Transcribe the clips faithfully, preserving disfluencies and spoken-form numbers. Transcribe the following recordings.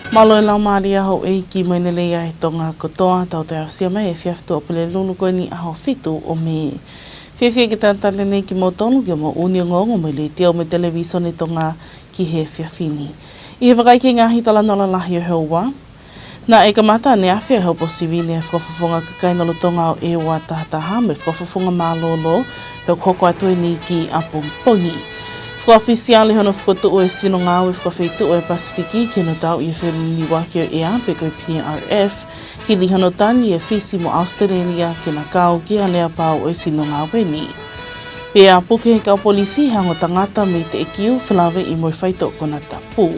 Mālō e laumālie houʻeiki mo e lelei ʻa e Tonga kotoa, tau toe aʻusia mai e efiafi Tuʻapulelulu ko eni ʻaho fitu ʻo Mē. Fiefia ke talitali nei kimoutolu ki hoʻomou ʻū ongoongo mei he Letiō mo e Televīsone Tonga ki he efiafi ni. ʻI he vakai ki he ngaahi talanoa lalahi ʻo e houa, naʻe kamata ʻaneafi ʻa e hopo sivile ʻa e Fakafofonga Kakai Lolotonga ʻo ʻEua taha taha mo e Fakafofonga Mālōlō, pea ʻoku hoko atu eni ki ʻapongipongi. Fakaʻofisiale hono fokotuʻu e sino ngāue fakafeituʻu ʻo e Pasifiki ki hono tauʻi e feliliuaki ʻo e ʻea pe ko e P R F, hili hono tali ʻe Fisi mo ʻAositelēlia ke na kau ki he aleapau ʻo e sino ngāue ni. Pea puke ʻe he kau polisi ha ongo tangata mei Teʻekiu felāveʻi mo e faitoʻo konatapu.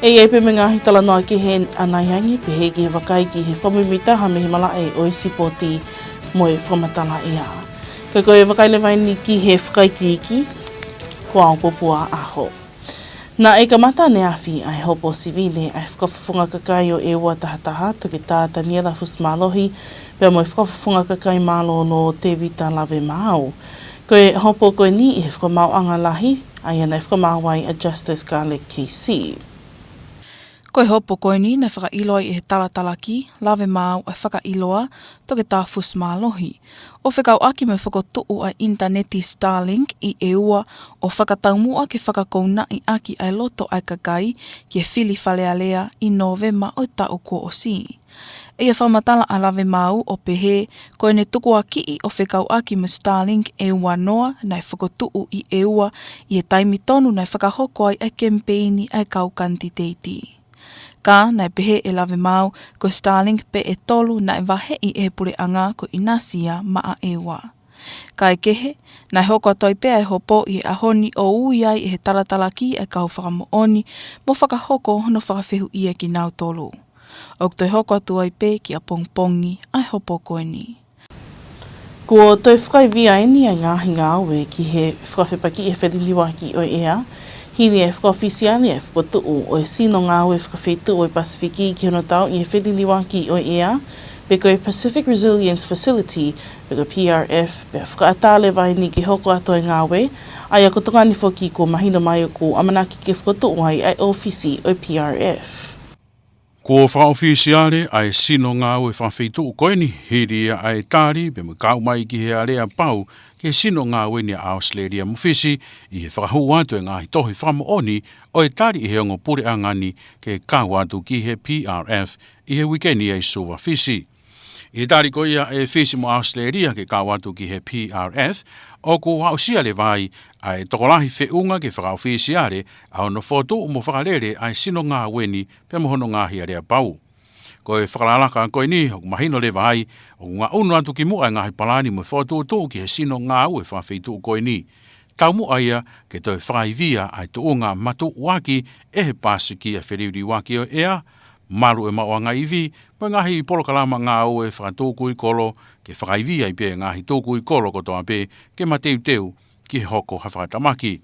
ʻE ʻi ai pē mo e ngaahi talanoa kehe ʻanai ange pehē ki he vakai ki he fakamuimuitaha mei he malaʻe ʻo e sipoti mo e fakamatala ʻea. Ka ko e vakai leva eni ki he fakaikiiki, ko au Popua ʻAho. Naʻe kamata ʻaneafi ʻa e hopo sivile ʻa e Fakafofonga Kakai ʻo ʻEua taha taha, Toketā Taniela Fusimālohi, pea mo e Fakafofonga Kakai Mālōlō, Tēvita Lavemaau. Ko e hopo ko eni ʻi he fakamaauʻanga lahi, ʻa ia naʻe fakamaau ai ʻa Justice Garlick K C. Ko e hopo ko eni naʻe fakaʻilo ai ʻe he talatalaki, Lavemaau ʻa e fakaʻiloa, Toketā Fusimālohi, ʻo fekauʻaki mo e fokotuʻu ʻa e ʻinitaneti Starlink ʻi ʻEua, ʻo fakataumuʻa ke fakakounaʻi ʻaki ʻa e loto ʻa e kakai ki he fili Fale Alea ʻi Nōvema ʻo e taʻu kuo ʻosi. ʻI he fakamatala ʻa Lavemaau ʻo pehē, ko ʻene tukuakiʻi ʻo fekauʻaki mo Starlink ʻEua noa naʻe fokotuʻu ʻi ʻEua ʻi he taimi tonu naʻe fakahoko ai ʻa e kemipeini ʻa e kau kanititeiti. Ka naʻe pehē ʻe Lavemaau, ko Starlink pē ʻe tolu naʻe vaheʻi ʻe he puleʻanga ko ʻInasia maʻa ʻEua. Kae kehe, naʻe hoko atu ai pē ʻa e hopo ʻi he ʻaho ni ʻo ui ai ʻe he talatalaki ʻa e kau fakamoʻoni mo fakahoko hono fakafehuʻia kinautolu. ʻOku toe hoko atu ai pē ki ʻapongipongi ʻa e hopo ko eni. Kuo toe fakaivia eni ʻa e ngaahi ngāue ki he fakafepakiʻi e feliliuaki ʻo e ʻea, hili e fakaʻofisiale e fokotuʻu ʻo e sino ngāue fakafeituʻu ʻo e Pasifiki ki hono tauʻi e feliliuaki ʻo e ʻea, pe ko e Pacific Resilience Facility, pe ko e P R F, pea fakaʻatā leva eni ke hoko atu e ngāue, ʻa ia ko Tonga ni foki kuo mahino mai ʻoku ʻamanaki ke fokotuʻu ai ʻa e ʻōfisi ʻo e P R F. Kuo fakaʻofisiale ʻa e sino ngāue fakafeituʻu ko eni, hili ia ʻa e tali pea mo e kau mai ki he aleapau ki he sino ngāue ni ʻa ʻAositelēlia mo Fisi, ʻi he fakahū atu e ngaahi tohi fakamoʻoni ʻo e tali ʻe he ongo puleʻanga ni ke kau atu ki he P R F ʻi he uike ni ʻi Suva, Fisi. ʻI he tali ko ia ʻe Fisi mo ʻAositelēlia ke kau atu ki he P R F, ʻoku aʻusia leva ai ʻa e tokolahi feʻunga ke fakaʻofisiale ʻa hono fokotuʻu mo fakalele ʻa e sino ngāue ni pea mo hono ngaahi aleapau. Ko e fakalakalaka ko eni ʻoku mahino leva ai ʻoku ngaʻunu atu ki muʻa e ngaahi palani mo e fokotuʻutuʻu ki he sino ngāue fakafeituʻu ko eni. Taumuʻa ia ke toe fakaivia ʻa e tuʻunga matuʻuaki ʻe he Pasifiki ʻa e feliliuaki ʻo e ʻea, malu e maʻuʻanga ivi, mo e ngaahi polokalama ngāue fakatukui kolo ke fakaivia ai pē e ngaahi tukui kolo kotoa pē ke mateuteu ki he hoko ha fakatamaki.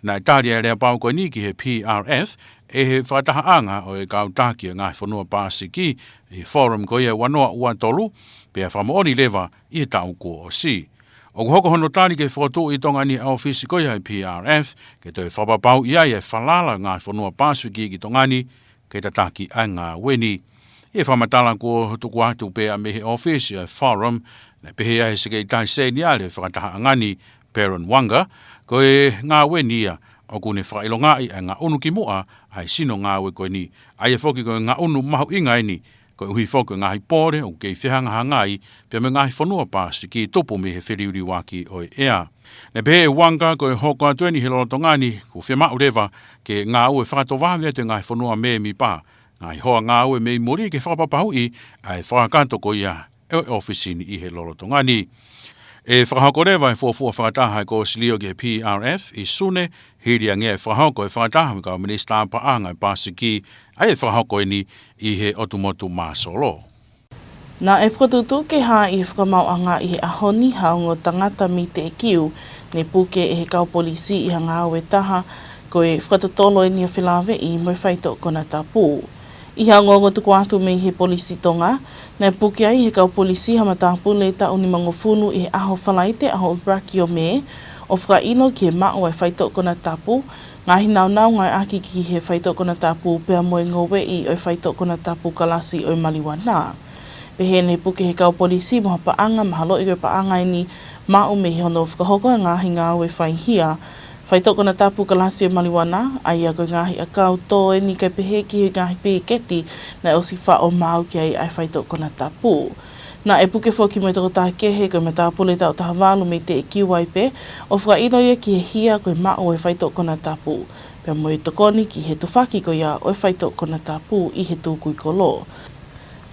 Naʻe tali ʻa e aleapau ko eni ki he P R F ʻe he fakatahaʻanga ʻo e kau taki ʻo e ngaahi fonua Pasifiki ʻi he Forum ko ia ʻe ua noa ua tolu, pea fakamoʻoni leva ʻi he taʻu kuo ʻosi. ʻOku hoko hono tali ke fokotuʻu ʻi Tonga ni e ʻōfisi ko ia ʻa e P R F, ke toe fakapapauʻi ai e falala ʻo e ngaahi fonua Pasifiki ki Tonga ni, ke tataki ʻa e ngāue ni. ʻI he fakamatala kuo tuku atu pē ʻa mei he ʻōfisi ʻa e Forum, naʻe pehē ʻe he Sekelitali Seniale ʻo e fakatahaʻanga ni, Baron Wanga, ko e ngāue ni ia ʻoku ne fakaʻilongaʻi ʻa e ngaʻunu ki muʻa ʻa e sino ngāue ko eni, ʻa ia foki ko e ngaʻunu mahuʻinga eni, koeʻuhi foki ko e ngaahi pole ʻoku kei fehangahangai pea mo e ngaahi fonua Pasifiki tupu mei he feliliuaki ʻo e ʻea. Naʻe pehē ʻe Wanga ko e hoko atu eni he lolotonga ni, kuo fiemaʻu leva ke ngāue fakatovave atu e ngaahi fonua mēmipa, ngaahi hoa ngāue mei muli ke fakapapauʻi ʻa e fakakakato ko ia ʻo e ʻōfisi ni ʻi he lolotonga ni. ʻE fakahoko leva e fuofua fakataha ʻa e kōsilio ki he P R F ʻi Sune, hili ange e fakahoko e fakataha mo e kau minisitā paʻanga ʻo e Pasifiki, ʻa ia ʻe fakahoko eni ʻi he ʻotu motu Māsolo. Naʻe fokotuʻutuʻu ke hā ʻi he fakamaauʻanga ʻi he ʻaho ni ha ongo tangata mei Teʻekiu, ne puke ʻe he kau polisi ʻi ha ngāue taha, ko e fakatotolo eni ʻo felāveʻi mo e faitoʻo konatapu. ʻI ha ongoongo tuku atu mei he Polisi Tonga, naʻe puke ai ʻe he kau polisi ha matāpule taʻu nimangofulu ʻi he ʻaho Falaite, ʻaho ʻuluaki ʻo Mē, ʻo fakaʻilo ki he maʻu ʻa e faitoʻo konatapu, ngaahi naunau ngāueʻaki ki he faitoʻo konatapu pea mo e ngoueʻi ʻo e faitoʻo konatapu kalasi ʻo e maliuana. Pehē ʻe he puke ʻa e kau polisi mo ha paʻanga mahalo ko e paʻanga eni maʻu mei hono fakahoko ʻa e ngaahi ngāue faihia. Faitoʻo konatapu kalasi ʻo e maliuana, ʻa ia ko e ngaahi ʻakau tō eni kae pehē ki he ngaahi peketi naʻe ʻosi faʻo maʻu ki ai ʻa e faitoʻo konatapu. Naʻe puke foki mo e tokotaha kehe ko e matāpule taʻu taha valu mei he T Q Y P ʻo fakaʻilo ia ki he hia ko e maʻu ʻo e faitoʻo konatapu, pea mo e tokoni ki he tufaki ko ia ʻo e faitoʻo konatapu ʻi he tukui kolo.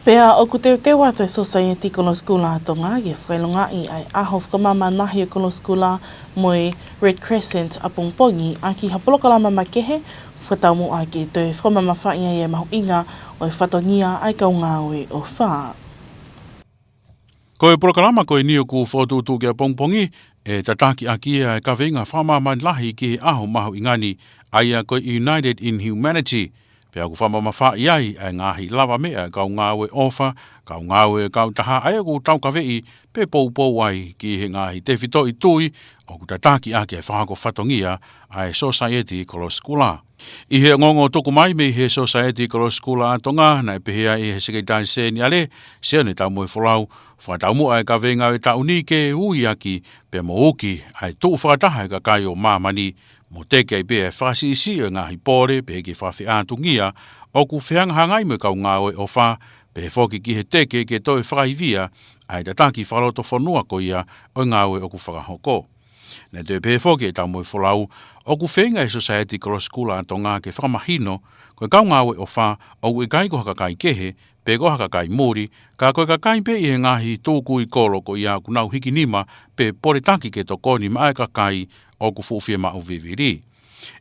Pea ʻoku teuteu atu ʻa e Sōsaieti Kolosi Kula ʻa Tonga ke fakaʻilongaʻi ʻa e ʻaho fakamāmani lahi ʻo e kolosi kula mo e Red Crescent ʻapongipongi ʻaki ha polokalama makehe fakataumuʻa ke toe fakamamafaʻi ai e mahuʻinga ʻo e fatongia ʻa e kau ngāue ʻofa. Ko e polokalama ko eni ʻoku fokotuʻutuʻu ki ʻapongipongi, ʻe tataki ʻaki ʻa e kaveinga fakamāmani lahi ki he ʻaho mahuʻinga ni, ʻa ia ko e United in Humanity, pea ʻoku fakamamafaʻi ai ʻa e ngaahi lavameʻa ʻa e kau ngāue ʻofa, kau ngāue kautaha, ʻa ia ʻoku taukaveʻi pe poupou ai ki he ngaahi tefitoʻi tui ʻoku tataki ʻaki ʻa e fakahoko fatongia ʻa e Sōsaieti Kolosi Kula. ʻI he ongoongo tuku mai mei he Sōsaieti Kolosi Kula ʻa Tonga, naʻe pehē ai ʻe he Sekelitali Sēniale, Sione Taumoefolau, fakataumuʻa e kaveinga ʻo e taʻu ni ke ui ʻaki pea mo uki ʻa e tuʻu fakataha ʻa e kakai ʻo māmani, mo teke ai pē ʻa e fakasiʻisiʻi ʻo e ngaahi pole pehē ki he fakafeʻātungia ʻoku fehangahangai mo e kau ngāue ʻofa, pehē foki ki he teke ke toe fakaivia ʻa e tataki fakalotofonua ko ia ʻo e ngāue ʻoku fakahoko. Naʻe toe pehē foki ʻe Taumoefolau, ʻoku feinga ʻa e Sōsaieti Kolosi Kula ʻa Tonga ke fakamahino, ko e kau ngāue ʻofa ʻoku ʻikai ko ha kakai kehe, pe ko ha kakai muli, ka ko e kakai pē ʻi he ngaahi tukui kolo ko ia ʻoku nau hiki nima pe poletaki ke tokoni maʻa e kakai ʻoku fuʻu fiemaʻu vivili.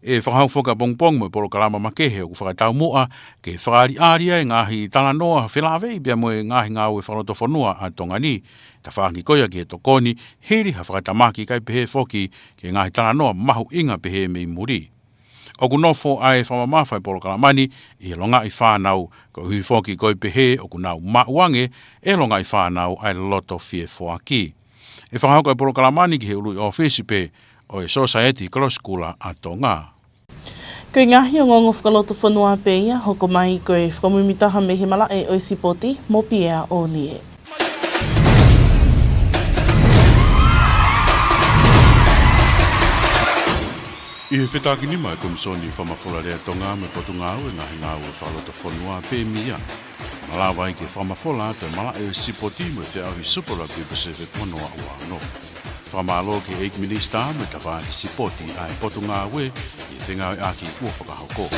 ʻE fakahoko foki ʻapongipongi mo e polokalama makehe ʻoku fakataumuʻa ke fakaʻaliʻali ʻa e ngaahi talanoa felāveʻi pea mo e ngaahi ngāue fakalotofonua ʻa Tonga ni, tafaʻaki ko ia ki he tokoni, hili ha fakatamaki kae pehē foki ki he ngaahi talanoa mahuʻinga pehē mei muli. ʻOku nofo ʻa e fakamamafa e polokalama ni ʻi he longaʻi fānau, koeʻuhi foki ko e pehē ʻoku nau maʻu ange ʻe he longaʻi fānau ʻa e loto fiefoaki. ʻE fakahoko e polokalama ni ki he ʻuluʻi ʻōfisi pē ʻo e Sōsaieti Kolosi Kula ʻa Tonga. Ko e ngaahi ongoongo fakalotofonua pē ia, hoko mai ko e fakamuimuitaha mei he malaʻe ʻo e sipoti mo Piea ʻOnie. ʻI he fetākinima ʻa e Komisoni Fakamafola Lea Tonga mo e Potungāue Ngaahi Ngāue Fakalotofonua pe mia, malava ai ke fakamafola atu e malaʻe ʻo e sipoti mo e feʻauhi Super Rugby Pacific ua noa ua ono. Fakamālō ki he ʻEiki Minisitā mo e tafaʻaki sipoti ʻa e Potungāue ʻi he fengāueʻaki kuo fakahoko.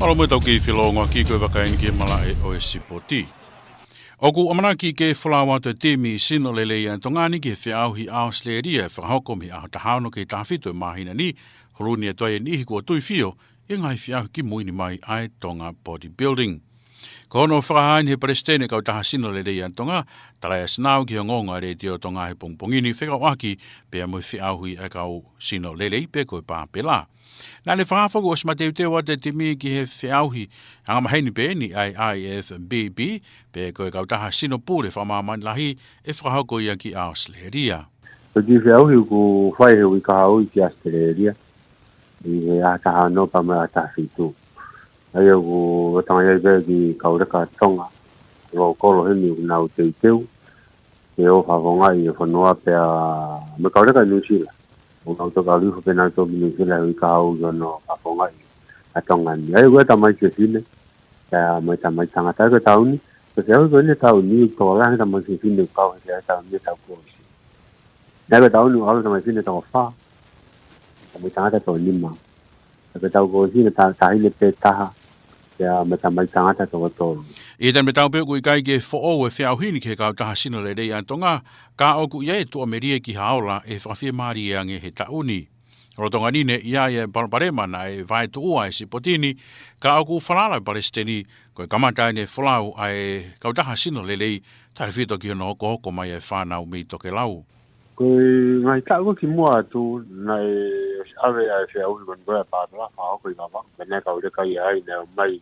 Mālō mo e tau kei felōngoaki, ko e vakai eni ki he malaʻe ʻo e sipoti. ʻOku ʻamanaki ke folau atu e timi sino lelei ʻa Tonga ni ki he feʻauhi ʻAositelēlia ʻe fakahoko mei he ʻaho taha ono ki he taha fitu ʻo e māhina ni, hulu ni atu ai e niʻihi kuo tuifio ʻi he ngaahi feʻauhi kimui ni mai ʻa e Tonga Bodybuilding. Ko hono fakahā eni ʻe he Palesiteni ʻo e Kautaha Sino Lelei ʻa Tonga, Talaiasi Nau, ki he ongoongo ʻa e Letiō Tonga he pongipongi ni fekauʻaki pea mo e feʻauhi ʻa e kau sino lelei pe ko e pāpela. Naʻá ne fakahā foki kuo ʻosi mateuteu atu e timi ki he feʻauhi angamaheni pē eni ʻa e I F B B, pe ko e kautaha sino pule fakamāmani lahi ʻe fakahoko ia ki ʻAositelēlia. Ko e kiʻi feʻauhi ʻoku fai he uike kahaʻu ki ʻAositelēlia, ʻi he ʻaho taha ono pea mo e ʻaho taha fitu. ʻA ia ʻoku lolotonga ʻi ai pē e kiʻi kauleka Tonga, lōkolo heni ʻoku nau teuteu ke ō fakafofongaʻi e fonua pea mo e kauleka Nuʻusila. ʻOku nau toki ʻalu hifo pē nautolu ki Nuʻusila he uike kahaʻu ki hono fakafofongaʻi ʻa Tonga ni. ʻA ia ʻoku ʻi ai e tamaiki fefine pea mo e tamaiki tangata. ʻA ia ko e taʻu ni, ko e feʻauhi ko eni e taʻu ni, ʻoku tokolahi e tamaiki fefine ʻoku kau he feʻauhi taʻu ni he taʻu kuo ʻosi. ʻA ia ko e taʻu ni ʻoku ʻalu e tamaiki fefine toko fā, tamaiki tangata toko nima. ʻA ia ko e taʻu kuo ʻosi naʻe ta-, taʻahine pē taha, pea mo e tamaiki tangata toko tolu. ʻI he taimi tatau pē ʻoku ʻikai ke foʻou e feʻauhi ni ki he Kautaha Sino Lelei ʻa Tonga, ka ʻoku ʻi ai e tuʻamelie ki ha ola ʻe fakafiemālie ange he taʻu ni. Lolotonga ni ne ʻi ai e palopalema naʻe vaetuʻua e sipoti ni, ka ʻoku falala e Palesiteni ko e kamata eni e folau ʻa e Kautaha Sino Lelei, tautefito ki hono hokohoko mai e fānau mei tokelau. Ko e ngaahi taʻu ko ē kimuʻa atu naʻe ʻave ʻa e feʻauhi ko eni ko e pāpela fakahoko ʻi Vavaʻu, pea naʻe kauleka ia ai, naʻe ō mai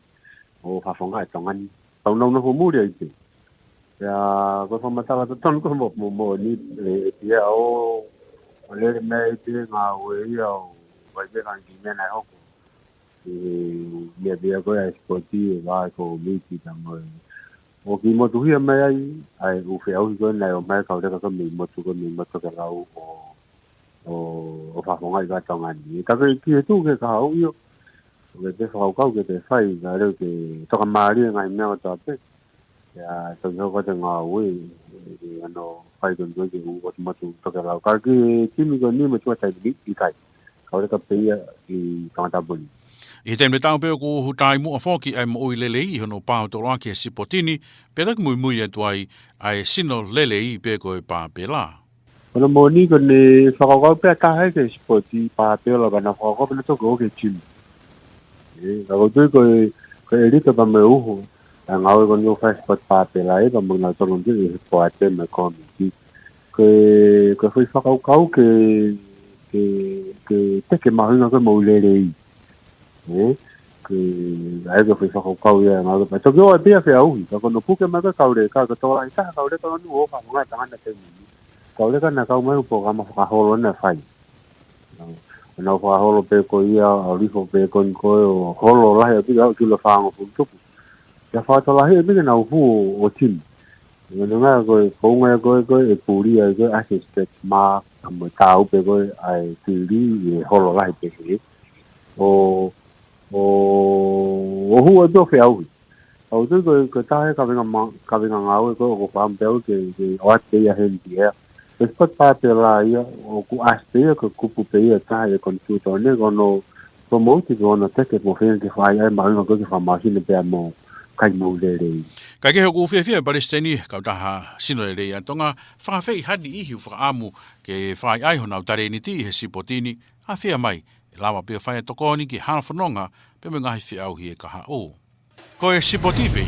ʻo fakafofongaʻi e Tonga ni. Tau nau nofo muli ai pē. Ia, ko e fakamatala totonu ko e mo, mo, moʻoni, ē, ʻe pia ʻo, ʻo lele mai pē ngāue ia ʻo, vai pē ka ki meʻa naʻe hoko. ʻE, meʻa pē ko e ʻa e sipoti ʻe vakai ko e miti ka mo e. ʻO kiʻi motuhia mai ai, ʻa e ʻū feʻauhi ko ē naʻe ʻomai kau leka ko e mei motu ko e mei motu ke lau ʻo, ʻo, ʻo fakafofongaʻi ʻa Tonga ni. Ka ko e ki he tuʻu ke ka hau ʻio. Ke te fakakaukau ke te fai, ka leo ke toka mālie ngaahi meʻa kotoa pē. Ia, toki hoko te ngāue, ʻe, ʻe, ano, fai ko e ke u, ʻotu motu toke lau. Ka ki he timi ko eni mo e tuʻa taimi ni, ʻikai. Kau leka pē ia ʻi Tongatapu ni. ʻI he taimi tatau pē ʻoku hū tai muʻa foki ʻa e moʻui lelei ʻi hono pātoloaki he sipoti ni, pea toki muimui atu ai ʻa e sino lelei pē ko e pāpela. Ko hono moʻoni ko ʻene fakakaukau pē ʻa taha ia ki he sipoti pāpela ka na fakakaukau pē na toki ō ki he timi. Ē, ka ʻoku ou tui ko e, ko e ʻelito pea mo e uho. ʻA e ngāue ko eni ʻoku fai sipoti pāpela ē, pea mo e ngāue tonu ki he poate mo e komiti. Ko e, ko e foʻi fakakaukau ke, ke, ke teke mahuʻinga ko e moʻui lelei. Ē, ke, ʻa ia ko e foʻi fakakaukau ia, ngā, pea toki ʻoua pē ia feʻauhi, ka ko hono puke mai ko e kau leka, ka tokolahi taha kau leka ʻoku nau ō fakafofongaʻi ʻa Tonga ni taimi ni. Kau leka naʻa kau mai ʻo pō kama fakaholo naʻe fai. Nau, nau fakaholo pē ko ia, ʻa Lifo pē ko eni ko e ʻo holo lahi ʻa pika ʻo kilo fāngofulu tupu. Ia fakatolahi ʻa pika nau fuʻu ʻo timi. Ia nunga ko e, ko unga ia ko e, ko e, ʻe puli ai ko e, ʻa e stretch mark, ʻa mo e tāupe ko e, ʻa e tili, ʻe holo lahi pē he. ʻO, ʻo, ʻo hū atu ʻo feʻauhi. ʻOku ou tui ko e, ko e taha e kaveinga ma-, kaveinga ngāue ko e, ʻoku ou fakaʻamu pē au ke, ke ʻoatu ia he N T L. Ko e sipoti pāpela ia, ʻoku ʻasi pē ia, ko e kupu pē ia taha e konisitūtone, ko hono, ko e moʻuti ko hono teke mo feinga ke fai ai, mahuʻinga ko e ke fakamāsina pea mo kai moʻui lelei. Kae kehe ʻoku fiefia ʻa e Palesiteni, kautaha sino lelei ʻa Tonga, fakafeʻiloaki ʻi he fakaʻamu ke fai ai honau talēniti ʻi he sipoti ni, ʻafio mai, ʻe lava pē ʻo fai ʻa e tokoni ki he halafononga, pea mo e ngaahi feʻauhi ʻe kahaʻu. Ko e sipoti pē.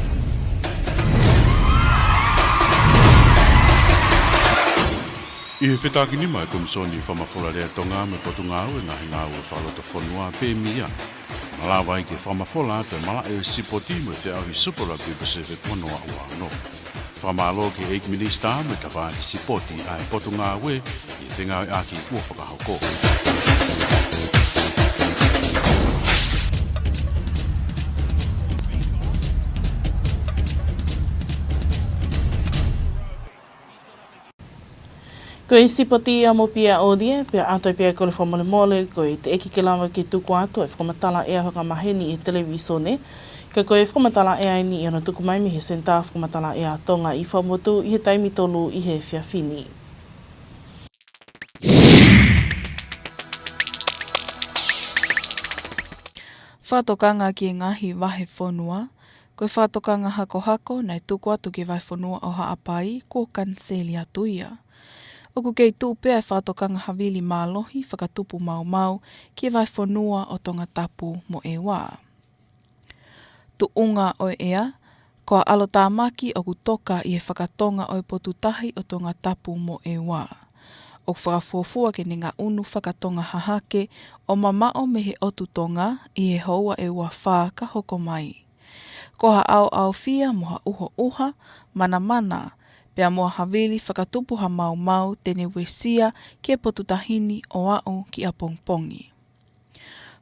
ʻI he fetākinima ʻa e Komisoni Fakamafola Lea Tonga mo e Potungāue Ngaahi Ngāue Fakalotofonua pe mia. Malava ai ke fakamafola atu ʻa e malaʻe ʻo e sipoti mo e feʻauhi Super Rugby Pacific ua noa ua ono. Fakamālō ki he ʻEiki Minisitā mo e tafaʻaki sipoti ʻa e Potungāue ʻi he fengāueʻaki kuo fakahoko. Ko e sipoti ia mo Pia ʻOlie, pea ʻoatu pē ʻa e kole fakamolemole, ko e teʻeki ke lava ke tuku atu ʻa e fakamatala ʻea fakamaheni ʻi he televīsone, ka ko e fakamatala ʻea eni ʻi hono tuku mai mei he Senitā Fakamatala ʻEa Tonga ʻi Fuaʻamotu ʻi he taimi tolu ʻi he efiafi ni. Fakatokanga ki he ngaahi vahefonua, ko e fakatokanga hakohako naʻe tuku atu ki he vahefonua ʻo Haʻapai, kuo kaniseli atu ia. ʻOku kei tuʻu pē ʻa e fakatokanga havili mālohi fakatupu maumau ki he vahefonua ʻo Tongatapu mo ʻEua. Tuʻunga ʻo e ʻea, ko e ʻalotāmaki ʻoku toka ʻi he fakatonga ʻo e potu tahi ʻo Tongatapu mo ʻEua. ʻOku fakafuofua ke ne ngaʻunu fakatonga hahake ʻo mamaʻo mei he ʻotu Tonga ʻi he houa ʻe ua fā ka hoko mai. Ko ha ʻaoʻaofia mo ha ʻuhoʻuha, manamana, pea mo ha havili fakatupu ha maumau te ne uesia ki he potu tahi ni ʻo aʻu ki ʻapongipongi.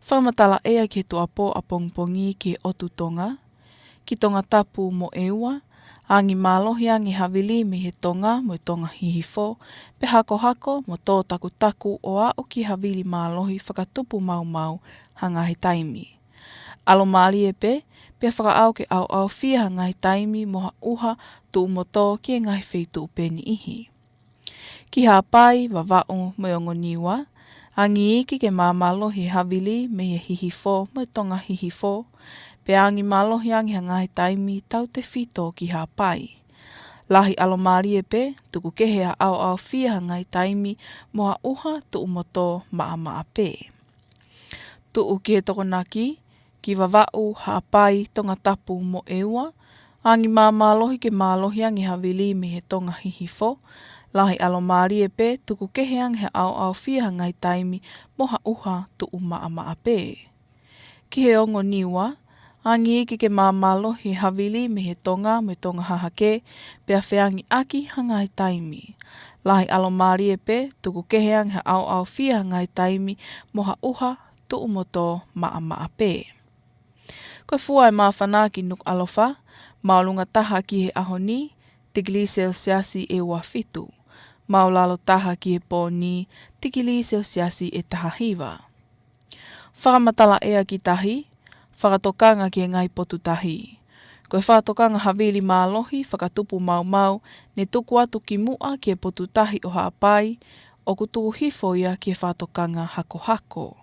Fakamatala ʻea ki he tuʻuapō ʻapongipongi ki he ʻotu Tonga, ki Tongatapu mo ʻEua, angi mālohi ange havili mei he tonga mo e tonga hihifo, pea hakohako mo tō takutaku ʻo aʻu ki havili mālohi fakatupu maumau ha ngaahi taimi. ʻAlomālie pē, pea fakaʻau ke ʻaoʻaofia ha ngaahi taimi mo ha ʻuha tuʻu mo tō ki he ngaahi feituʻu pē niʻihi. Ki Haʻapai, Vavaʻu mo e Ongo Niua, angi iiki ke māmālohi e havili mei he hihifo mo e tonga hihifo, pea angi mālohi ange ha ngaahi taimi tautefito ki Haʻapai. Lahi ʻalomālie pē, tuku kehe ʻa e ʻaoʻaofia ha ngaahi taimi mo ha ʻuha tuʻu mo tō maʻamaʻa pē. Tuʻu ki he Tokonaki, ki Vavaʻu, Haʻapai, Tongatapu mo ʻEua, angi māmālohi ke mālohi ange havili mei he tonga hihifo, lahi ʻalomālie pē tuku kehe ange ha ʻaoʻaofia ha ngaahi taimi mo ha ʻuha tuʻu maʻamaʻa pē. Ki he Ongo Niua, Angi iiki ke māmālohi e havili mei he tonga mo e tonga hahake, pea feangiʻaki ha ngaahi taimi. Lahi ʻalomālie pē, tuku kehe ange ha ʻaoʻaofia ha ngaahi taimi mo ha ʻuha tuʻu mo tō maʻamaʻa pē. Ko e fua e māfana ki Nukuʻalofa, māʻolunga taha ki he ʻaho ni, tikilī selesiasi ʻe ua fitu. Māʻulalo taha ki he pō ni, tikilī selesiasi ʻe taha hiva. Fakamatala ʻea ki tahi, fakatokanga ki he ngaahi potu tahi. Ko e fakatokanga havili mālohi fakatupu maumau ne tuku atu ki muʻa ki he potu tahi ʻo Haʻapai, ʻoku tuku hifo ia ki he fakatokanga hakohako.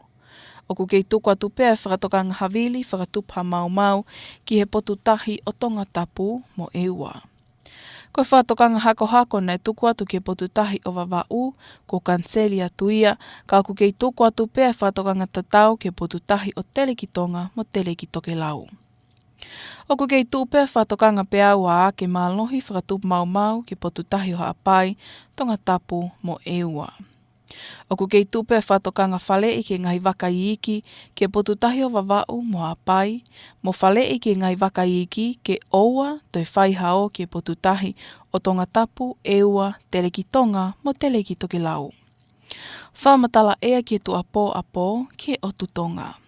ʻOku kei tuku atu pē ʻa e fakatokanga havili fakatupu maumau ki he potu tahi ʻo Tongatapu mo ʻEua. Ko e fakatokanga hakohako naʻe tuku atu ki he potu tahi ʻo Vavaʻu, kuo kaniseli atu ia, ka ʻoku kei tuku atu pē ʻa e fakatokanga tatau ki he potu tahi ʻo Telekitonga mo Telekitokelau. ʻOku kei tuʻu pē ʻa e fakatokanga peau ʻa Ake Mālohi fakatupu maumau ki he potu tahi ʻo Haʻapai, Tongatapu mo ʻEua. ʻOku kei tuʻu pē ʻa e fakatokanga faleʻi ki he ngaahi vaka iiki ki he potu tahi ʻo Vavaʻu mo Haʻapai, mo faleʻi ki he ngaahi vaka iiki ke ʻoua toe fai hao ki he potu tahi ʻo Tongatapu, ʻEua, Telekitonga mo Telekitokelau. Fakamatala ʻea ki he tuʻapō ʻapō ki he ʻotu tonga.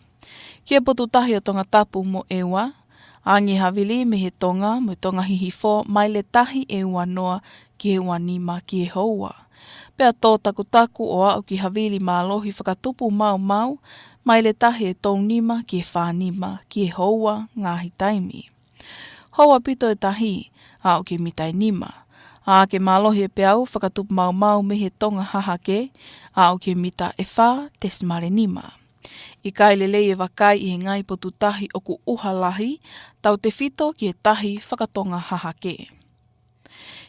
Ki he potu tahi ʻo Tongatapu mo ʻEua, angi e havili mei he tonga mo e tonga hihifo maile tahi ʻe ua noa ki he ua nima ki he houa. Pea tō takutaku ʻo aʻu ki he havili mālohi fakatupu maumau, maile tahi ʻe tolu nima ki he fā nima ki he houa ngaahi taimi. Hou ʻaupito e tahi, aʻu ki he mita ʻe nima. Ake mālohi e peau fakatupu maumau mei he tonga hahake, aʻu ki he mita ʻe fā tesimale nima. ʻIkai lelei e vakai ʻi he ngaahi potu tahi ʻoku ʻuha lahi, tautefito ki he tahi fakatonga hahake.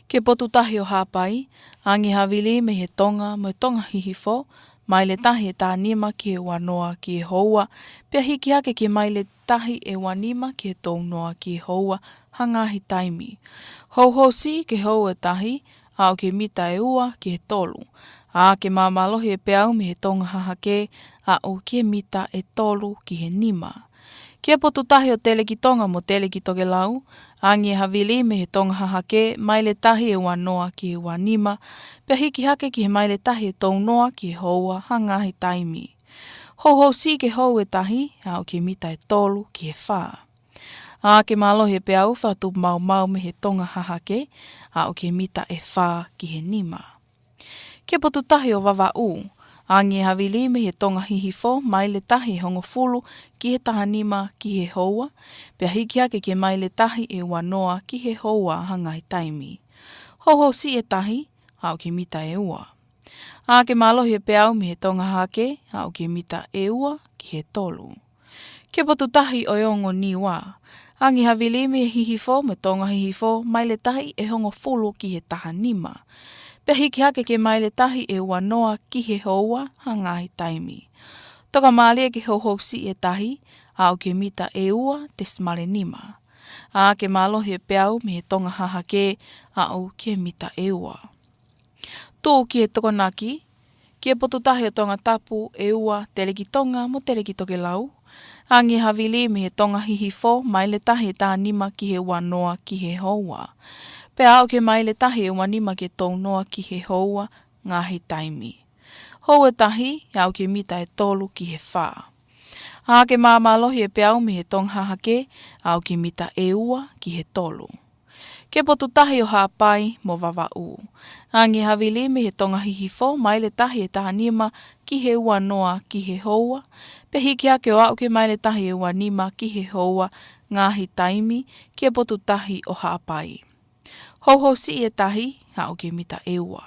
Ki he potu tahi ʻo Haʻapai, angi e havili mei he tonga mo e tonga hihifo, maile tahi ʻe taha nima ki he ua noa ki he houa, pea hiki hake ki he maile tahi ʻe ua nima ki he tolu noa ki he houa ha ngaahi taimi. Houhou siʻi ke hou e tahi, aʻu ki he mita ʻe ua ki he tolu. Ake māmālohi e peau mei he tonga hahake, aʻu ki he mita ʻe tolu ki he nima. Ki he potu tahi ʻo Telekitonga mo Telekitokelau, angi e havili mei he tonga hahake, maile tahi ʻe ua noa ki he ua nima, pea hiki hake ki he maile tahi ʻe tolu noa ki he houa ha ngaahi taimi. Houhou siʻi ke hou e tahi, aʻu ki he mita ʻe tolu ki he fā. Ake mālohi e peau fakatupu maumau mei he tonga hahake, aʻu ki he mita ʻe fā ki he nima. Ki he potu tahi ʻo Vavaʻu, angi e havili mei he tonga hihifo maile tahi ʻe hongofulu ki he taha nima ki he houa, pea hiki hake ki he maile tahi ʻe ua noa ki he houa ha ngaahi taimi. Houhou siʻi e tahi, aʻu ki he mita ʻe ua. Ake mālohi e peau mei he tonga hahake, aʻu ki he mita ʻe ua ki he tolu. Ki he potu tahi ʻo e ongo Niua, angi e havili mei he hihifo mo e tonga hihifo maile tahi ʻe hongofulu ki he taha nima. Pea hiki hake ki he maile tahi ʻe ua noa ki he houa ha ngaahi taimi. Tokamālie ke houhou siʻi e tahi, aʻu ki he mita ʻe ua tesimale nima. Ake mālohi e peau mei he tonga hahake, aʻu ki he mita ʻe ua. Tuʻu ki he Tokonaki, ki he potu tahi ʻo Tongatapu, ʻEua, Telekitonga mo Telekitokelau, angi e havili mei he tonga hihifo maile tahi ʻe taha nima ki he ua noa ki he houa. Pea aʻu ki he maile tahi ʻe ua nima ki he tolu noa ki he houa ngaahi taimi. Hou e tahi, aʻu ki he mita ʻe tolu ki he fā. Ake māmālohi e peau mei he tonga hahake, aʻu ki he mita ʻe ua ki he tolu. Ki he potu tahi ʻo Haʻapai mo Vavaʻu, angi e havili mei he tonga hihifo maile tahi ʻe taha nima ki he ua noa ki he houa, pea hiki hake ʻo aʻu ki he maile tahi ʻe ua nima ki he houa ngaahi taimi ki he potu tahi ʻo Haʻapai. Houhou siʻi e tahi, aʻu ki he mita ʻe ua.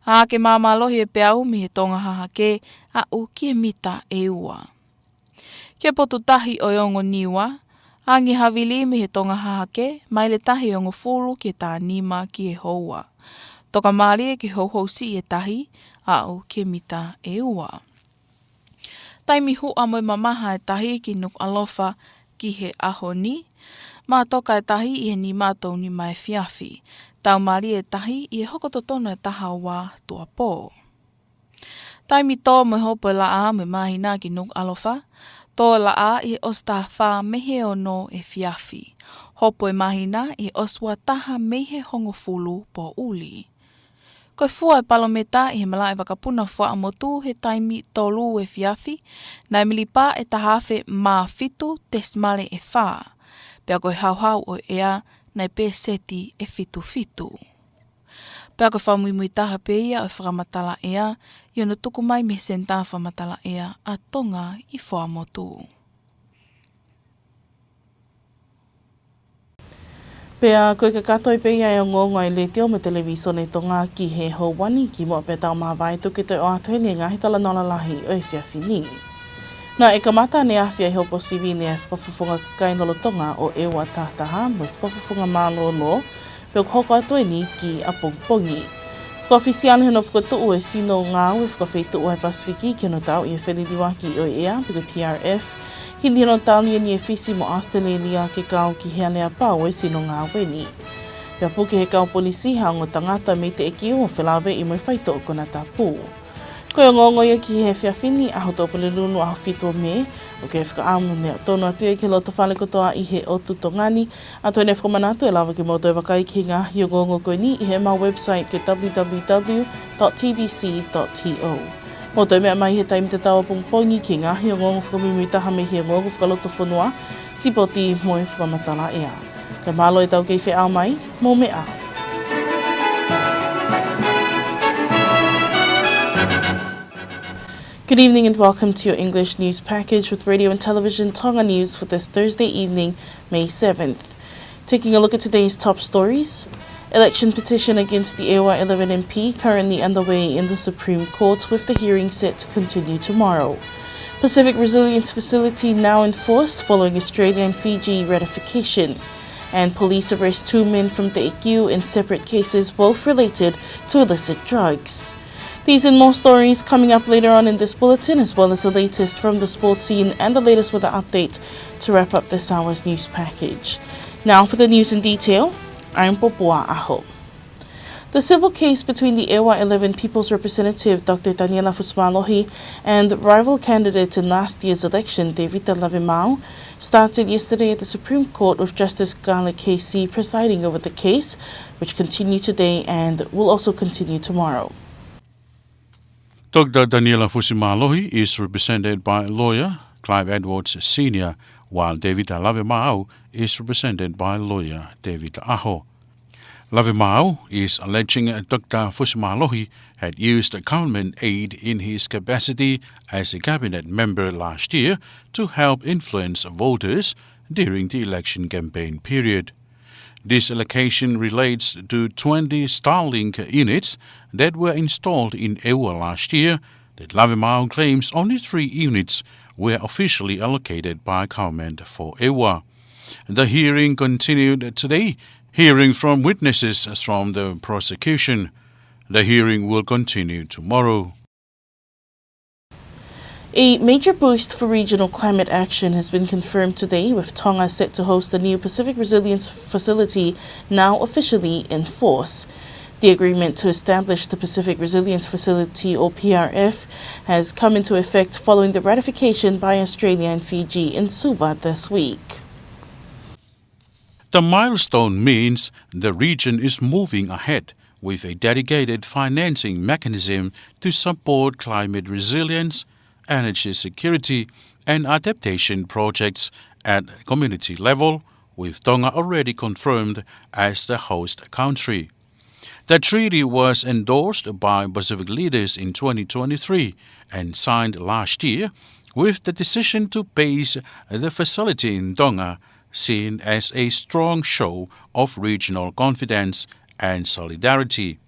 Ake māmālohi e peau mei he tonga hahake, aʻu ki he mita ʻe ua. Ki he potu tahi ʻo e ongo Niua, angi e havili mei he tonga hahake, maile tahi ʻe hongofulu ki he taha nima ki he houa. Tokamālie ke houhou siʻi e tahi, aʻu ki he mita ʻe ua. Taimi huʻa mo e mamaha e tahi ki Nukuʻalofa ki he ʻaho ni, matoka e tahi ʻi he nima tolu nima efiafi. Taumālie e tahi ʻi he hoko totonu e taha ua tuʻapō. Taimi tō mo e hopo e laʻā mo e māhina ki Nukuʻalofa, Tō laʻā ʻi he ʻosi taha fā mei he ono efiafi. Hopo e māhina ʻi he ʻosi ua taha mei he hongofulu poʻuli. Ko e fua e palometa ʻi he malaʻe vakapuna Fuaʻamotu he taimi tolu efiafi, naʻe mili pā ʻe taha afe mā fitu tesimale ʻe fā. Pea ko e hauhau ʻo e ʻea naʻe pēseti ʻe fitu fitu. Pea ko e fakamuimui taha pē ia ʻo e fakamatala ʻea, ʻi hono tuku mai mei he Senitā Fakamatala ʻEa ʻa Tonga ʻi Fuaʻamotu. Pea ko e kakato pē ia e ongoongo ʻa e Letiō mo e Televīsone Tonga ki he houa ni, kimuʻa pea tau māvae, tuku ke toe ʻoatu heni e ngaahi talanoa lalahi ʻo e efiafi ni. Naʻe kamata ʻaneafi ʻa e hopo sivile ʻa e Fakafofonga Kakai Lolotonga ʻo ʻEua Tahataha mo e Fakafofonga Mālōlō, pea ʻoku hoko atu eni ki ʻapongipongi. Fakaʻofisiale hono fokotuʻu e sino ngāue fakafeituʻu ʻa e Pasifiki ki hono tauʻi e feliliuaki ʻo e ʻea, pe ko e P R F, hili hono tali eni ʻe Fisi mo ʻAositelēlia ke kau ki he aleapau ʻo e sino ngāue ni. Pea puke ʻe he kau polisi ha ongo tangata mei Teʻekiu ʻo felāveʻi mo e faitoʻo konatapu. Ko e ongoongo ia ki he efiafi ni, ʻaho Tuʻapulelulu, ʻaho fitu ʻo Mē. ʻOku fakaʻamu ke tonu atu ia ki he lotofale kotoa ʻi he ʻotu Tonga ni. ʻOatu eni e fakamanatu ʻe lava ke mou toe vakai ki he ngaahi ongoongo ko eni ʻi heʻemau website ko e W W W dot T B C dot T O. Mou toe meʻa mai he taimi tatau ʻapongipongi ki he ngaahi ongoongo fakamuimui taha mei he ongoongo fakalotofonua, sipoti mo e fakamatala ʻea. Kae mālō e tau kei feʻao mai, mou meʻa ā. Good evening and welcome to your English news package with Radio and Television Tonga News for this Thursday evening, May seventh. Taking a look at today's top stories. Election petition against the ʻEua eleven M P currently underway in the Supreme Court, with the hearing set to continue tomorrow. Pacific Resilience Facility now in force following Australia and Fiji ratification. And police arrest two men from Teʻekiu in separate cases, both related to illicit drugs. These and more stories coming up later on in this bulletin, as well as the latest from the sports scene and the latest weather update to wrap up this hour's news package. Now for the news in detail, I'm Popua ʻAho. The civil case between the ʻEua eleven People's Representative, Doctor Taniela Fusimālohi, and rival candidate in last year's election, Tevita Lavemaau, started yesterday at the Supreme Court, with Justice Garlick Casey presiding over the case, which continued today and will also continue tomorrow. Doctor Taniela Fusimālohi is represented by lawyer Clive Edwards Senior, while Tevita Lavemaau is represented by lawyer David ʻAho. Lavemaau is alleging Doctor Fusimālohi had used government aid in his capacity as a cabinet member last year to help influence voters during the election campaign period. This allegation relates to twenty Starlink units that were installed in ʻEua last year that Lavemaau claims only three units were officially allocated by government for ʻEua. The hearing continued today, hearing from witnesses from the prosecution. The hearing will continue tomorrow. A major boost for regional climate action has been confirmed today, with Tonga set to host the new Pacific Resilience Facility, now officially in force. The agreement to establish the Pacific Resilience Facility, or P R F, has come into effect following the ratification by Australia and Fiji in Suva this week. The milestone means the region is moving ahead with a dedicated financing mechanism to support climate resilience, energy security, and adaptation projects at community level, with Tonga already confirmed as the host country. The treaty was endorsed by Pacific leaders in twenty twenty-three and signed last year, with the decision to base the facility in Tonga seen as a strong show of regional confidence and solidarity.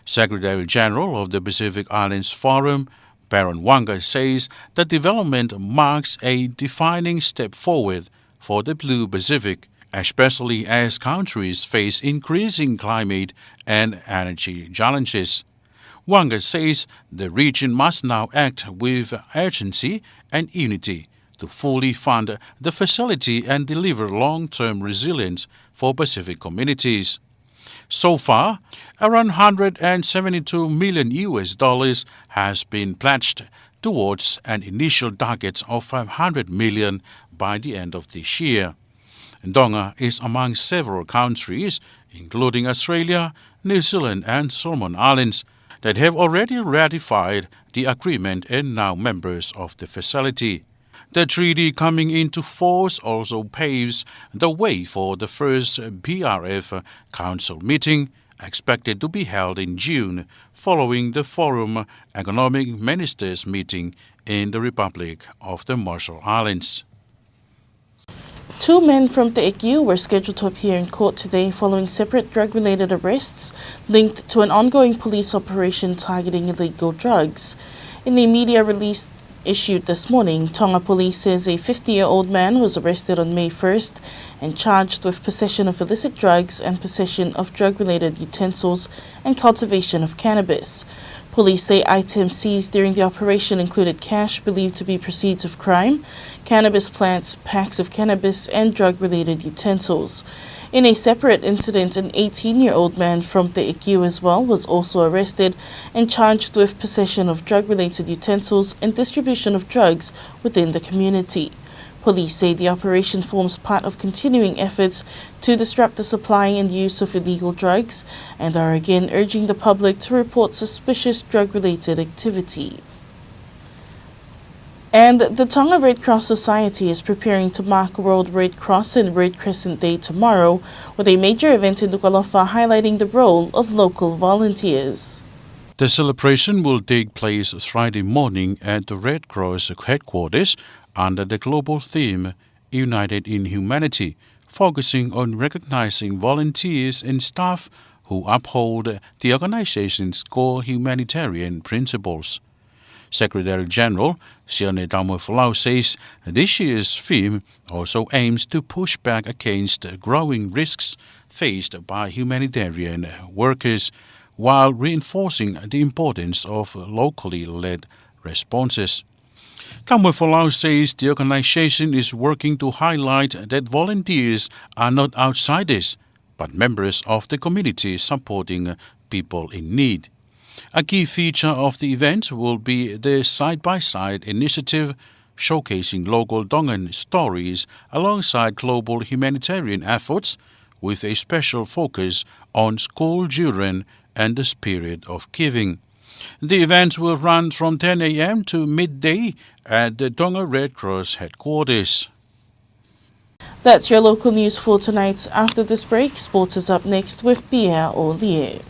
Secretary General of the Pacific Islands Forum, Baron Wanga, says the development marks a defining step forward for the Blue Pacific, especially as countries face increasing climate and energy challenges. Wanga says the region must now act with urgency and unity to fully fund the facility and deliver long-term resilience for Pacific communities. So far, around hundred and seventy-two million U S dollars has been pledged towards an initial target of five hundred million by the end of this year. Tonga is among several countries, including Australia, New Zealand and Solomon Islands, that have already ratified the agreement and now members of the facility. The treaty coming into force also paves the way for the first B R F Council meeting, expected to be held in June, following the Forum Economic Ministers meeting in the Republic of the Marshall Islands. Two men from Teʻekiu were scheduled to appear in court today following separate drug-related arrests linked to an ongoing police operation targeting illegal drugs. In a media release issued this morning, Tonga Police says a fifty-year-old man was arrested on May first and charged with possession of illicit drugs and possession of drug-related utensils and cultivation of cannabis. Police say items seized during the operation included cash believed to be proceeds of crime, cannabis plants, packs of cannabis, and drug-related utensils. In a separate incident, an eighteen-year-old man from Teʻekiu as well was also arrested and charged with possession of drug-related utensils and distribution of drugs within the community. Police say the operation forms part of continuing efforts to disrupt the supply and use of illegal drugs and are again urging the public to report suspicious drug-related activity. And the Tonga Red Cross Society is preparing to mark World Red Cross and Red Crescent Day tomorrow with a major event in Nukuʻalofa highlighting the role of local volunteers. The celebration will take place Friday morning at the Red Cross headquarters under the global theme United in Humanity, focusing on recognizing volunteers and staff who uphold the organization's core humanitarian principles. Secretary General Sione Taumoefolau says this year's theme also aims to push back against growing risks faced by humanitarian workers while reinforcing the importance of locally led responses. Taumoefolau says the organization is working to highlight that volunteers are not outsiders, but members of the community supporting people in need. A key feature of the event will be the side-by-side initiative showcasing local Tongan stories alongside global humanitarian efforts, with a special focus on school children and the spirit of giving. The event will run from ten a.m. to midday at the Tonga Red Cross headquarters. That's your local news for tonight. After this break, sport is up next with Pierre Olie.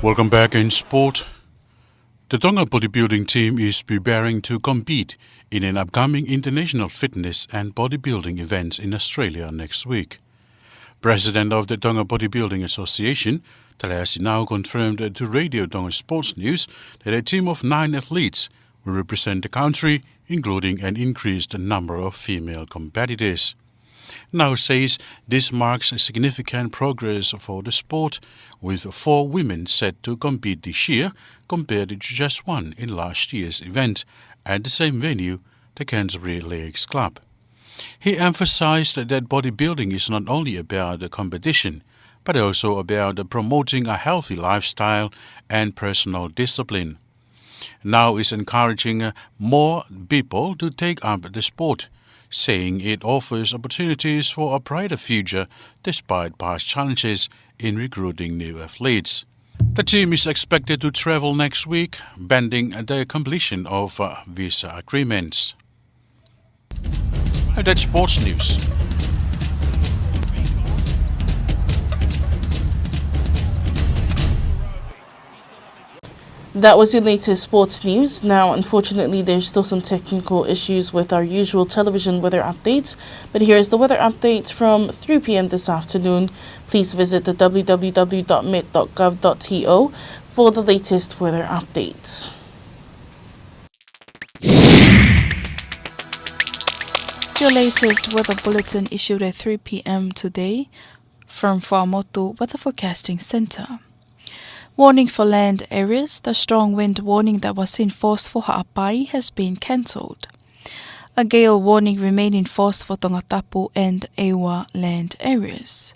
Welcome back in sport. The Tonga bodybuilding team is preparing to compete in an upcoming international fitness and bodybuilding event in Australia next week. President of the Tonga Bodybuilding Association, Taleasi Nau, confirmed to Radio Tonga Sports News that a team of nine athletes will represent the country, including an increased number of female competitors. Nau says this marks a significant progress for the sport, with four women set to compete this year, compared to just one in last year's event at the same venue, the Canterbury Leagues Club. He emphasized that bodybuilding is not only about the competition, but also about promoting a healthy lifestyle and personal discipline. Nau is encouraging, uh, more people to take up the sport, saying it offers opportunities for a brighter future despite past challenges in recruiting new athletes. The team is expected to travel next week, pending the completion of, uh, visa agreements. And that's sports news. That was your latest sports news. Now, unfortunately, there's still some technical issues with our usual television weather updates, but here is the weather update from three p.m. this afternoon. Please visit the w w w dot met dot gov dot t o for the latest weather updates. Your latest weather bulletin issued at three p.m. today from Fuaʻamotu Weather Forecasting Centre. Warning for land areas. The strong wind warning that was in force for Haʻapai has been cancelled. A gale warning remain in force for Tongatapu and ʻEua land areas.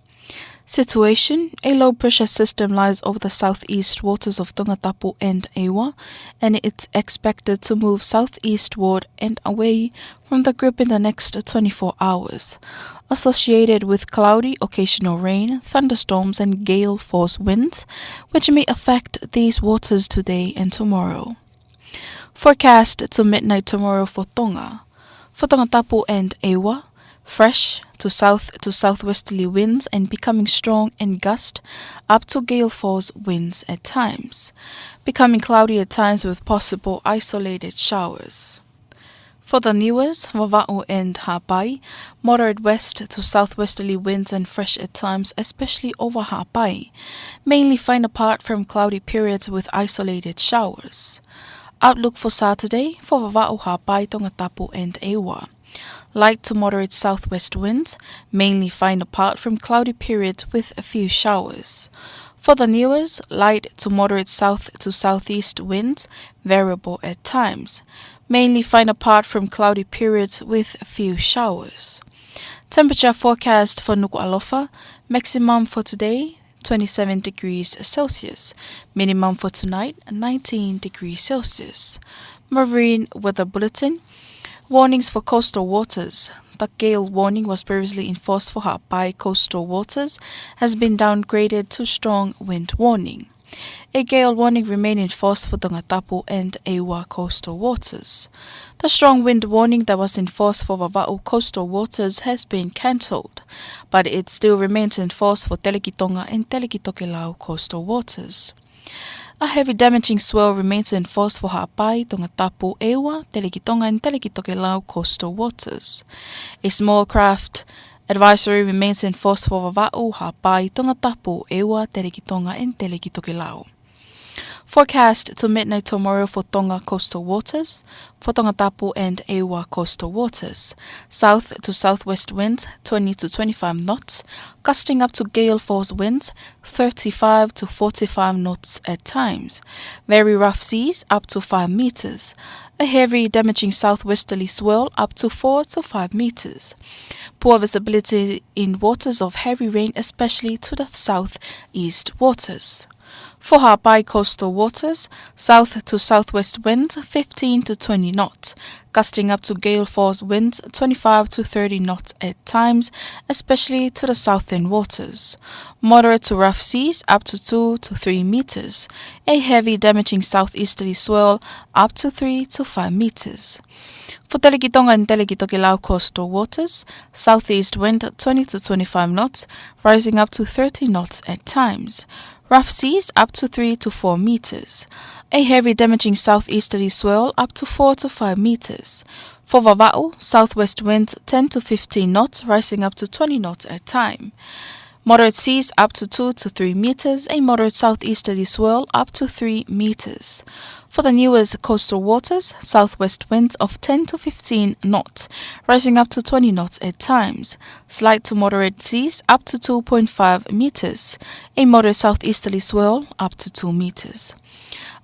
Situation: a low pressure system lies over the southeast waters of Tongatapu and Eua, and it's expected to move southeastward and away from the group in the next twenty-four hours, associated with cloudy, occasional rain, thunderstorms, and gale force winds, which may affect these waters today and tomorrow. Forecast to midnight tomorrow for Tonga. For Tongatapu and Eua: fresh to south to southwesterly winds and becoming strong in gust up to gale force winds at times. Becoming cloudy at times with possible isolated showers. For the Niuas, Vavaʻu and Haʻapai: moderate west to southwesterly winds and fresh at times, especially over Haʻapai. Mainly fine apart from cloudy periods with isolated showers. Outlook for Saturday for Vavaʻu, Haʻapai, Tongatapu and Eua: light to moderate southwest winds, mainly fine apart from cloudy periods with a few showers. For the Niuas, light to moderate south to southeast winds, variable at times, mainly fine apart from cloudy periods with a few showers. Temperature forecast for Nukuʻalofa: maximum for today, twenty-seven degrees Celsius. Minimum for tonight, nineteen degrees Celsius. Marine weather bulletin: warnings for coastal waters. The gale warning was previously in force for Haʻapai coastal waters has been downgraded to strong wind warning. A gale warning remain in force for Tongatapu and Eua coastal waters. The strong wind warning that was in force for Vavaʻu coastal waters has been cancelled, but it still remains in force for Telekitonga and Telekitokelau coastal waters. A heavy damaging swell remains in force for Haʻapai, Tongatapu, Eua, Telekitonga and Telekitokelau coastal waters. A small craft advisory remains in force for Vavaʻu, Haʻapai, Tongatapu, Eua, Telekitonga and Telekitokelau. Forecast to midnight tomorrow for Tonga coastal waters. For Tongatapu and Eua coastal waters: south to southwest winds twenty to twenty-five knots, gusting up to gale force winds thirty-five to forty-five knots at times. Very rough seas up to five meters. A heavy damaging southwesterly swell up to four to five meters. Poor visibility in waters of heavy rain, especially to the southeast waters. For Haʻapai coastal waters: south to southwest winds fifteen to twenty knots, gusting up to gale force winds twenty-five to thirty knots at times, especially to the southern waters. Moderate to rough seas up to two to three meters. A heavy damaging southeasterly swell up to three to five meters. For Telekitonga and Telekitokelau coastal waters: southeast wind twenty to twenty-five knots, rising up to thirty knots at times. Rough seas up to three to four meters. A heavy damaging southeasterly swell up to four to five meters. For Vavaʻu, southwest winds ten to fifteen knots, rising up to twenty knots at time. Moderate seas up to two to three meters. A moderate southeasterly swell up to three meters. For the Niuas coastal waters: southwest winds of ten to fifteen knots, rising up to twenty knots at times. Slight to moderate seas up to two point five meters. A moderate southeasterly swell up to two meters.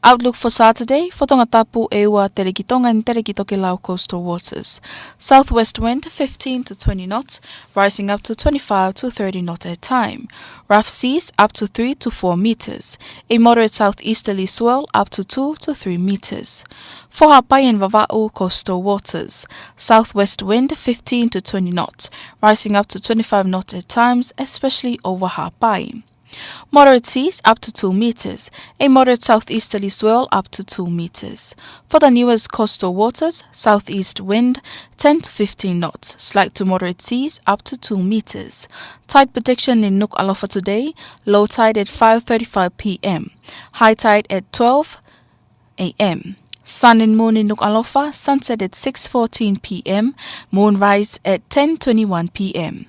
Outlook for Saturday for Tongatapu, Eua, Telekitonga and Telekitokelau coastal waters: southwest wind fifteen to twenty knots, rising up to twenty-five to thirty knots at time. Rough seas up to three to four meters. A moderate southeasterly swell up to two to three meters. For Haʻapai and Vavaʻu coastal waters: southwest wind fifteen to twenty knots, rising up to twenty-five knots at times, especially over Haʻapai. Moderate seas up to two meters. A moderate southeasterly swell up to two meters. For the Niuas coastal waters: southeast wind ten to fifteen knots, slight to moderate seas up to two meters. Tide prediction in Nukuʻalofa today: low tide at five thirty-five p.m., high tide at twelve a.m. Sun and moon in Nukuʻalofa: sunset at six fourteen p.m., moonrise at ten twenty-one p.m.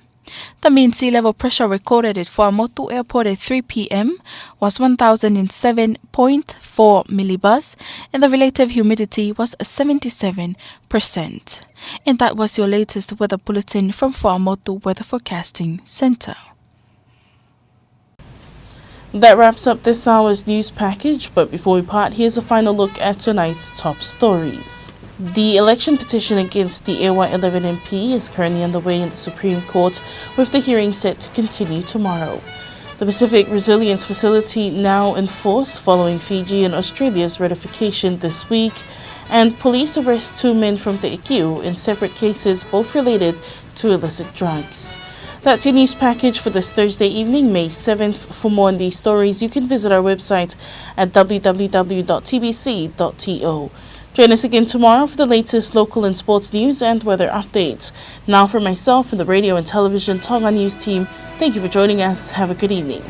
The mean sea level pressure recorded at Fuaʻamotu Airport at three p.m. was one thousand and seven point four millibars, and the relative humidity was seventy-seven percent. And that was your latest weather bulletin from Fuaʻamotu Weather Forecasting Centre. That wraps up this hour's news package, but before we part, here's a final look at tonight's top stories. The election petition against the ʻEua eleven M P is currently underway in the Supreme Court, with the hearing set to continue tomorrow. The Pacific Resilience Facility now in force following Fiji and Australia's ratification this week, and police arrest two men from Teʻekiu in separate cases, both related to illicit drugs. That's your news package for this Thursday evening, May seventh. For more on these stories, you can visit our website at W W W dot T B C dot T O. Join us again tomorrow for the latest local and sports news and weather updates. Now, from myself and the Radio and Television Tonga News team, thank you for joining us. Have a good evening.